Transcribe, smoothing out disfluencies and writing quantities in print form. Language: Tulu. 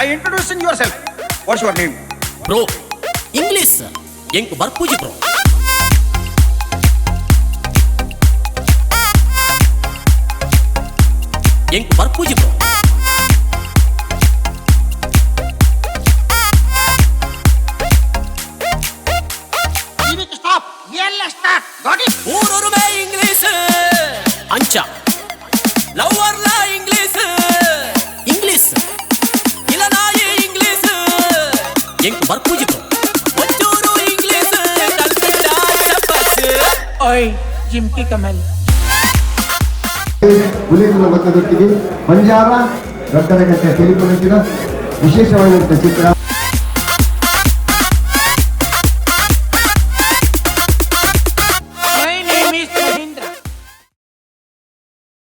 By introducing yourself. What's your name? Bro, English ಎಂಕ್ ಬರ್ಪುಜಿ ಬ್ರೋ. ಎಂಕ್ ಬರ್ಪುಜಿ bro. You need to stop. Yell start. Got it? ಊರೊರುಮೆ English ಅಂಚ ಲವರ್ಲ ಇಂಗ್ಲಿಷ್, ಇಂಗ್ಲಿಷ್ ಇಲನಾಯಿ ಇಂಗ್ಲಿಷ್ ಎಂಕ್ ಬರ್ಪುಜಿ ಬ್ರೋ. ಒಂಚೂರು ಇಂಗ್ಲಿಷ್ ಕಲ್ತಿಡ ಚಪ್ಪಸ್. ಓಯ್ ಜಿಮ್ಕಿ ಕಮಲ್. ಪುಲಿಕುಲ ಬತ್ತದೊಟ್ಟಿಗೆ ಬಂಜಾರ ದೊಡ್ಡನಗಟ್ಟೆ ತೆಲಿಪುನಂಚಿನ ವಿಶೇಷವಾಗಿರುವಂಥ ಚಿತ್ರ.